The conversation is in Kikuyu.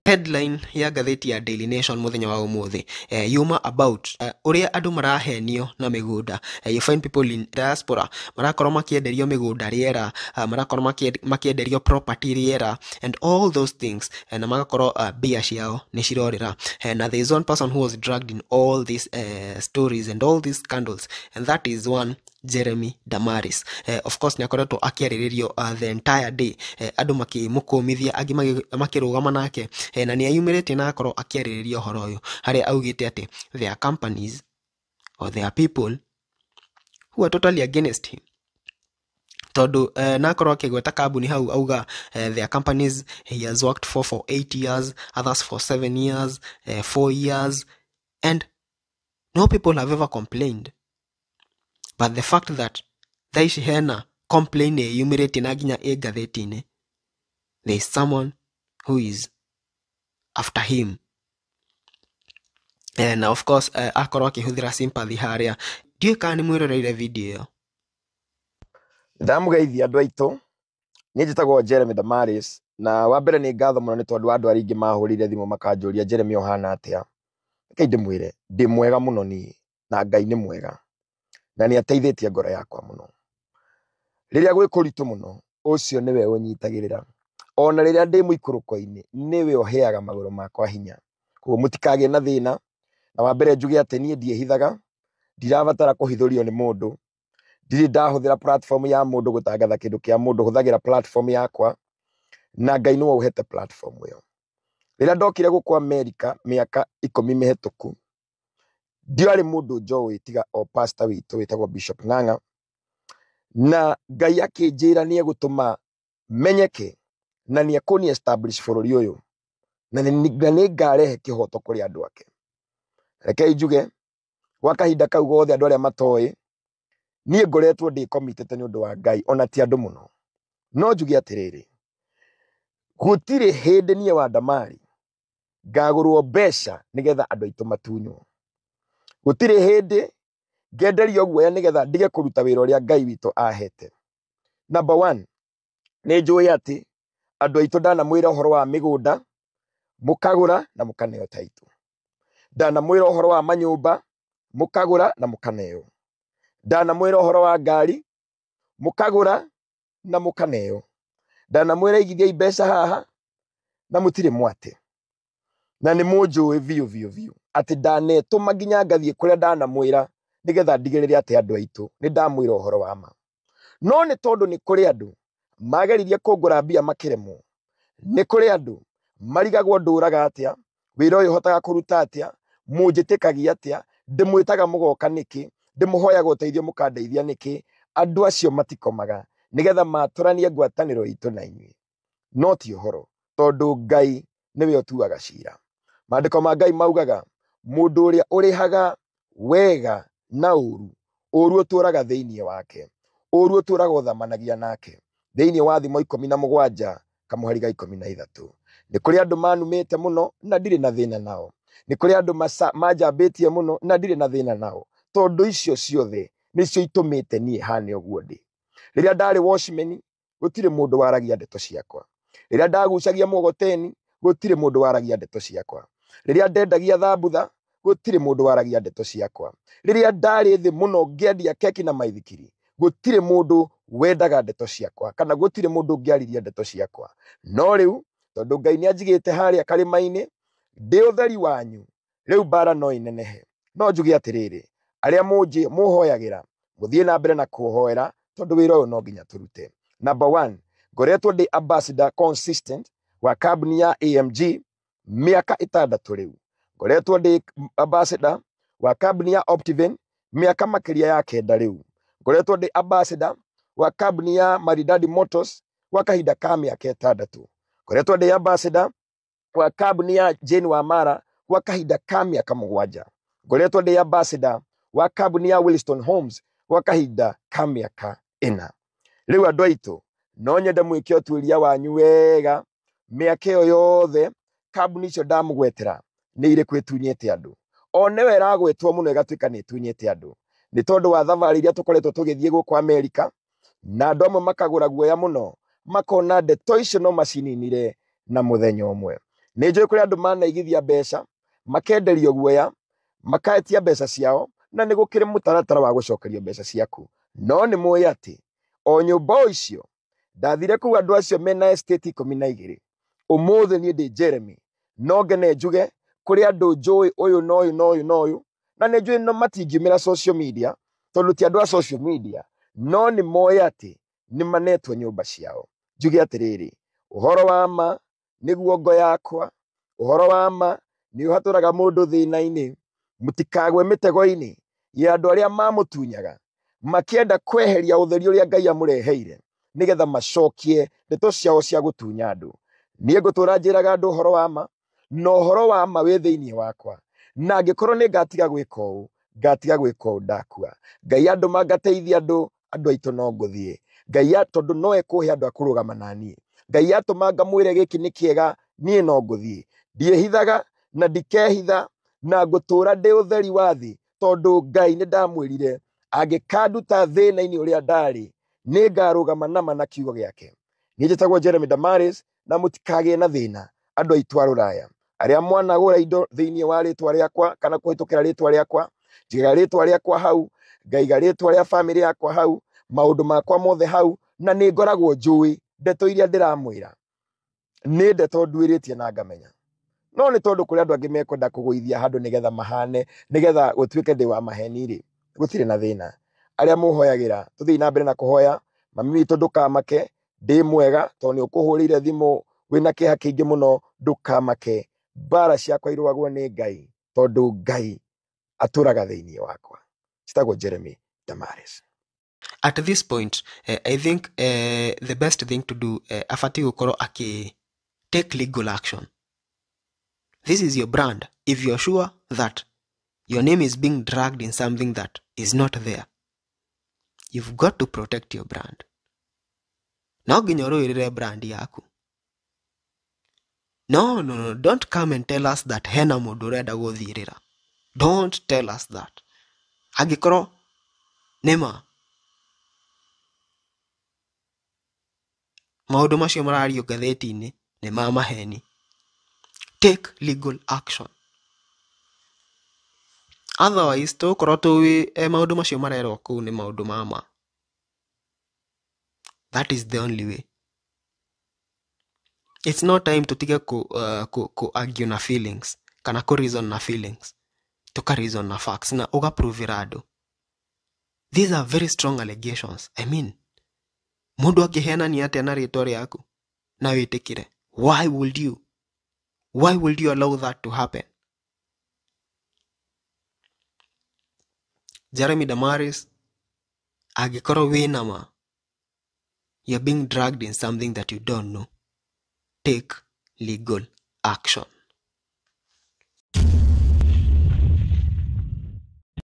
Headline ya ngathĩti ya Daily Nation mũthenya wa ũmũthĩ yuma about ũrĩa andũ marahenio na mĩgũnda. You find people in diaspora marakorwo makĩenderio mĩgũnda rĩera, marakorwo makĩenderio property rĩera and all those things, na magakorwo mbia ciao nĩ cirorĩra. Na there is one person who was dragged in all these stories and all these scandals, and that is one Jeremy Damaris. Of course nĩ akoretwo akĩarĩrĩrio the entire day, andũ makĩmũkũmithia, angĩ makĩrũgama nake, na nĩ ayumĩrĩtie na akorwo akĩarĩrĩria ũhoro ũyũ harĩa augĩte atĩ there are companies or there are people who are totally against him, tondũ na akorwo akĩgweta kambuni hau auga there are companies he has worked for 8 years, others for 7 years, 4 years, and no people have ever complained, but the fact that thaa ici hena complain ĩyumĩrĩtie na nginya ĩ ngathĩti-inĩ, there is someone who is after him. Na of course akorwo akĩhũthĩra sympathy harĩa. Ndiũĩ kana nĩ mwĩroreire video ĩyo. Ndamũgeithia andũ aitũ, niĩ njĩtagwo Jeremy Damaris, na wa mbere nĩ ngatho mũno nĩ tondũ wa andũ arĩa aingĩ mahũrire thimũ makanjũria Jeremy ũhana atĩa. Reke ndĩmwĩre ndĩ mwega mũno niĩ, na Ngai nĩ mwega na nĩ ateithĩtie ngoro yakwa mũno. Rĩrĩa gwĩ kũritũ mũno, ũcio nĩwe ũnyitagĩrĩra. Ona rĩrĩa ndĩ mũikũrũko-inĩ, nĩwe ũheaga magũrũ makwa hinya. Koguo mũtikagĩe na thĩna, na wa mbere njuge atĩ niĩ ndiĩhithaga, ndirabatara kũhithũrio nĩ mũndũ, ndirĩ ndahũthĩra platform ya mũndũ gũtangatha kĩndũ kĩa mũndũ, hũthagĩra platform yakwa, na Ngai nĩwe ũhete platform ĩyo. Rĩrĩa ndokire gũkũ Amerika mĩaka 10 mĩhetũku, ndiarĩ mũndũ njoĩ tiga o pastor witũ wĩtagwo Bishop Ng'ang'a, na Ngai akĩnjĩra nĩ egũtũma menyeke na nĩ ekũni establish bũrũri ũyũ, na nĩ ngarehe kĩhoto kũrĩ andũ ake. Rekei njuge gwa kahinda kau gothe andũ arĩa matoĩ, niĩ ngoretwo ndĩ committed nĩ ũndũ wa Ngai, ona ti andũ mũno. No njuge atĩrĩrĩ, gũtirĩ hĩndĩ niĩ wa Damari ngagũrwo mbeca nĩgetha andũ aitũ matunywo. Gũtirĩ hĩndĩ ngenderio guoya nĩgetha ndige kũruta wĩra ũrĩa Ngai witũ ahete. Number one, nĩ njũĩ atĩ andũ aitũ ndanamwĩra ũhoro wa mĩgũnda, mũkagũra na mũkaneo taitũ. Ndanamwĩra ũhoro wa manyũmba, mũkagũra na mũkaneo. Ndanamwĩra ũhoro wa ngari, mũkagũra na mũkaneo. Ndanamwĩra igithiai mbeca haha na mũtirĩ mwate. Na nĩ mũnjũĩ biũ biũ biũ atĩ ndanetũma nginya ngathiĩ kũrĩa ndanamwĩra nĩgetha ndigĩrĩre atĩ andũ aitũ nĩ ndamwĩra ũhoro wa ma. No nĩ tondũ nĩ kũrĩ andũ mageririe kũngũra mbia makĩremwo, nĩ kũrĩ andũ marigagwo ndũraga atĩa, wĩra ũyũ hotaga kũruta atĩa, mũnjĩtĩkagia atĩa, ndĩmwĩtaga mũgoka nĩkĩ, ndĩmũhoyaga ũteithio mũkandeithia nĩkĩ. Andũ acio matikomaga nĩgetha matũranie ngwatanĩro itũ na inyuĩ. No ti ũhoro, tondũ Ngai nĩwe ũtuaga cira. Maandĩko ma Ngai maugaga mũndũ ũrĩa ũrĩhaga wega na ũru, ũru ũtũraga thĩinĩ wake, ũru ũtũraga ũthamanagia nake. Thĩinĩ wa Thimo 17 kamũhari ga 13. Nĩ kũrĩ andũ manumĩte mũno na ndirĩ na thĩna nao. Nĩ kũrĩ andũ manjambĩtie mũno na ndirĩ na thĩna nao, tondũ icio ciothe nĩcio itũmĩte niĩ hane ũguo ndĩ. Rĩrĩa ndarĩ watchman, gũtirĩ mũndũ waragia ndeto ciakwa. Rĩrĩa ndagucagia mũgogoteni, gũtirĩ mũndũ waragia ndeto ciakwa. Rĩrĩa ndendagia thambutha, gũtirĩ mũndũ waragia ndeto ciakwa. Rĩrĩa ndarĩ thĩ mũno ngĩendia keki na maithikiri, gũtirĩ mũndũ wendaga ndeto ciakwa, kana gũtirĩ mũndũ ũngĩaririe ndeto ciakwa. No rĩu tondũ Ngai nĩ anjigĩte harĩa karĩma-inĩ, ndĩ ũtheri wanyu, rĩu mbara no ĩnenehe. No njuge atĩrĩrĩ, arĩa mũhoyagĩra, mũthiĩ na mbere na kũhoera, tondũ wĩra ũyũ no nginya tũrute. Number one, ngoretwo ndĩ ambassador consistent wa kambuni ya AMG mĩaka 6 rĩu. Ngoretwo ndĩ ambassador wa kambuni ya Optiven mĩaka makĩria ya 9 rĩu. Ngoretwo ndĩ ambassador wa kambuni ya Maridadi Motors kwa kahinda ka mĩaka 6. Ngoretwo ndĩ ambassador wa kambuni ya Jane Wamara kwa kahinda ka mĩaka 7. Ngoretwo ndĩ ambassador wa kambuni ya Williston Homes kwa kahinda ka mĩaka 4. Rĩu andũ aitũ, no nyende mwĩke ũtuĩria wanyu wega. Mĩaka ĩyo yothe kambuni icio ndamũgwetera nĩ irĩkũ ĩtunyĩte andũ. O nĩwe ĩragwetwo mũno ĩgatuĩka nĩ ĩtunyĩte andũ, nĩ tondũ wa thabarĩ iria tũkoretwo tũgĩthiĩ gũkũ Amerika, na andũ amwe makagũra guoya mũno, makona ndeto icio no macininire na mũthenya ũmwe. Nĩ njũĩ kũrĩ andũ manaigithia mbeca, makenderio guoya, makaetia mbeca ciao, na nĩ gũkĩrĩ mũtaratara wa gũcokerio mbeca ciaku. No nĩ mũĩ atĩ o nyũmba o icio ndathire kũu andũ acio mena estate 12. Ũmũthĩ niĩ ndĩ Jeremy, no ngene njuge kũrĩ andũ njũĩ ũyũ na ũyũ na ũyũ na ũyũ, na nĩ njũĩ no matingiumĩra social media tondũ ti andũ a social media, no nĩ moĩ atĩ nĩ manetwo nyũmba ciao. Njuge atĩrĩrĩ, ũhoro wa ma nĩguo ngo yakwa, ũhoro wa ma nĩ ũhatũraga mũndũ thĩna-inĩ. Mũtikagwe mĩtego-inĩ ya andũ arĩa mamũtunyaga makĩenda kweheria ũtheri ũrĩa Ngai amũreheire nĩgetha macokie ndeto ciao cia gũtunya andũ. Niĩ ngũtũra njĩraga andũ ũhoro wa ma, na ũhoro wa ma wĩ thĩinĩ wakwa, na angĩkorwo nĩ ngatiga gwĩka ũũ, ngatiga gwĩka ũũ ndakua. Ngai andũma ngateithia andũ, andũ aitũ no ngũthiĩ. Ngai tondũ no ekũhe andũ a kũrũgama na niĩ. Ngai atũma ngamwĩre gĩkĩ nĩ kĩega, niĩ no ngũthiĩ. Ndiĩhithaga na ndikehitha, na ngũtũra ndĩ ũtheri wa thĩ, tondũ Ngai nĩ ndamwĩrire angĩkanduta thĩna-inĩ ũrĩa ndarĩ, nĩ ngarũgama nama na kiugo gĩake. Niĩ njĩtagwo Jeremy Damaris, na mũtikagĩe na thĩna andũ aitũ a rũraya arĩa mwanagũra indo thĩinĩ wa rĩtwa rĩakwa kana kũhĩtũkĩra rĩtwa rĩakwa, njigaga rĩtwa rĩakwa hau, ngaiga rĩtwa rĩa bamĩrĩ yakwa hau, maũndũ makwa mothe hau, na nĩ ngoragwo njũĩ ndeto iria ndĩramwĩra nĩ ndeto nduĩrĩtie na ngamenya. No nĩ tondũ kũrĩ andũ angĩ mekwenda kũgũithia handũ nĩgetha mahane, nĩgetha gũtuĩke ndĩ wa maheni rĩ, gũtirĩ na thĩna. Arĩa mũhoyagĩra, tũthiĩ na mbere na kũhoya. Mami witũ ndũkamake, ndĩ mwega tondũ nĩ ũkũhũrĩire thimũ wĩna kĩeha kĩingĩ mũno. Ndũkamake, mbara ciakwa irũagwo nĩ Ngai tondũ Ngai atũraga thĩinĩ wakwa. Citagwo Jeremy Damaris. At this point, I think the best thing to do, abatiĩ gũkorwo akĩ take legal action. This is your brand. If you're sure that your name is being dragged in something that is not there, you've got to protect your brand. No nginya ũrũĩrĩre brand yaku. No, no, no, don't come and tell us that hena mũndũ ũrenda gũthirĩra. Don't tell us that. Angĩkorwo nĩma maũndũ macio marario ngathĩti-inĩ nĩ ma maheni, take legal action. Otherwise tũgũkorwo tũĩ maũndũ macio marerwo kũu nĩ maũndũ ma ma. That is the only way. It's not time tũtige ku argue na feelings kana ku reason na feelings. Tuka reason na facts na ũgaprove andũ. These are very strong allegations. I mean, mũndũ akĩheanania atĩa na rĩtwa rĩaku na wĩtĩkĩre? Why would you? Why would you allow that to happen? Jeremy Damaris, angĩkorwo wĩna ma, you're being dragged in something that you don't know, take legal action.